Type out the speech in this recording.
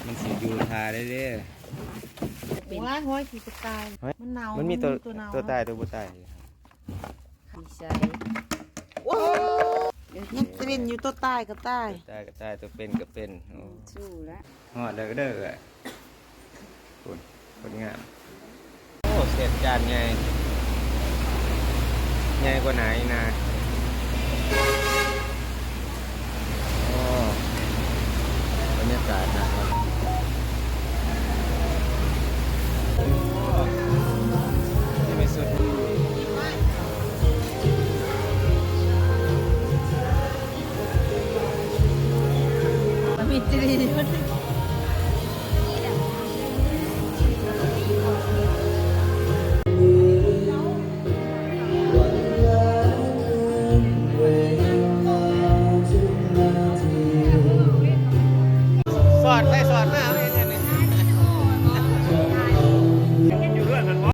ມັນຊິຢູ່ທ່າໄດ້ເດ້. ໂອ້ຍ ຫ້ອຍຂີ້ກະຕ່າຍ ເຮີ້ຍ ມັນເນົ່າ ມັນມີ ມັນມີຕົວ ຕົວເນົ່າ ຕົວຕາຍ ຕົວບໍ່ຕາຍ. ດີໃສ ໂອ້ຍ ຍັງຕະເວັນຢູ່ ຕົວຕາຍກໍຕາຍ ຕົວຕາຍກໍຕາຍ ຕົວເປັນກໍເປັນ. ໂອ້ ອືມ ສູ້ລະ ຮອດແລ້ວເດີ. ພຸ້ນ ຄົນງາມ. ໂອ້ ເສັດຈານໃຫຍ່ ໃຫຍ່ກວ່າໜ້າອີ່ນາ. ໂອ້ ບັນຍາກາດໜ້າຮັກ. ໂອ້ ທີ່ໄປສຸດ ມັນມີຈີ ສອດໄປສອ